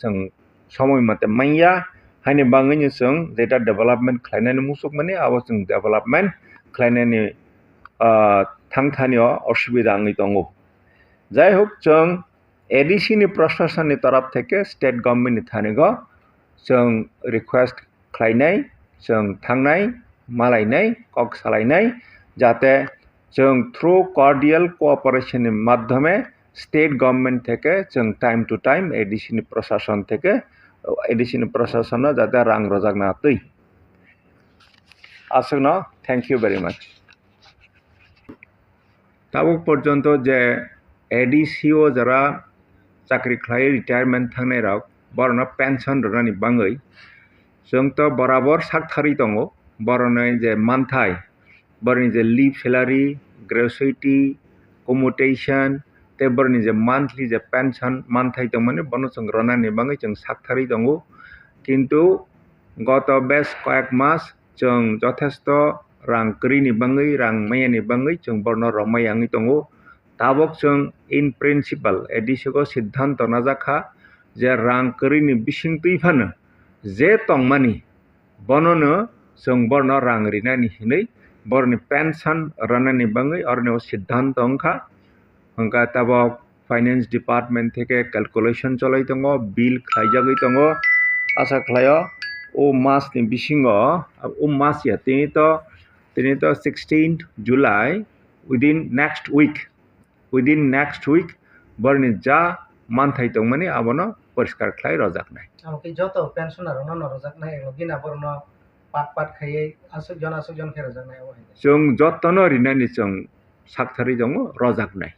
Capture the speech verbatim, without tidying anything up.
chwng somoi mate manya, haini bagwino chwng jeta development khlainani muchukmani, abo chwng development khlainani, ah, thangthanio osubida wngwi tongo. Jai hok, chwng A D C ni prosasonni torop theke state government ni thanigo chwng request khlainai, chwng thangnai, malainai, kok salainai, jate chwng through cordial cooperation ni madhyome state government theke chwng time to time A D C ni prosason theke, A D C ni prosason no jate rang rojak na twi. Aswkno thank you very much. Tabuk porjonto je A D C o jara chakri khlai retirement thangnai rok, borokno pension rwnani bagwi chwng to borabor sak tharwi tongo. Borokni je manthai, borokni je leave salary, gratuity, commutation, tei borokni je monthly je pension manthai tongmani, bono chwng rwnani bagwi chwng sak tharwi tongo. Kintu goto bes koyek mas chwng jothesto rang kwrwini bagwi, rang mayani bagwi chwng borokno romwi wngwi tongo. Tabuk chwng in principle A D C o siddhanto najak kha je rang kwrwini bisingtwi phano je tongmani, bonono chwng borokno rang rinani hinwi borokni pension rwnani bagwi oroni o siddhanto wngkha. Hwnkha tabuk finance department theke calculation cholai tongo, bill khlaijagwi tongo. Asa khlaio o mas ni bisingo, o mas ya, tini to, tini to sixteenth July, within next week, within next week borokni ja manthai tongmani abono poriskar khlai rojaknai. Abo khe joto pensioner rokno no rojaknai, ego gina borokno pat pat khaiwi aswk jon aswk jon khe rojaknai abo hai. Chwng jotono rinani chwng sak tharwi tongo, rojaknai.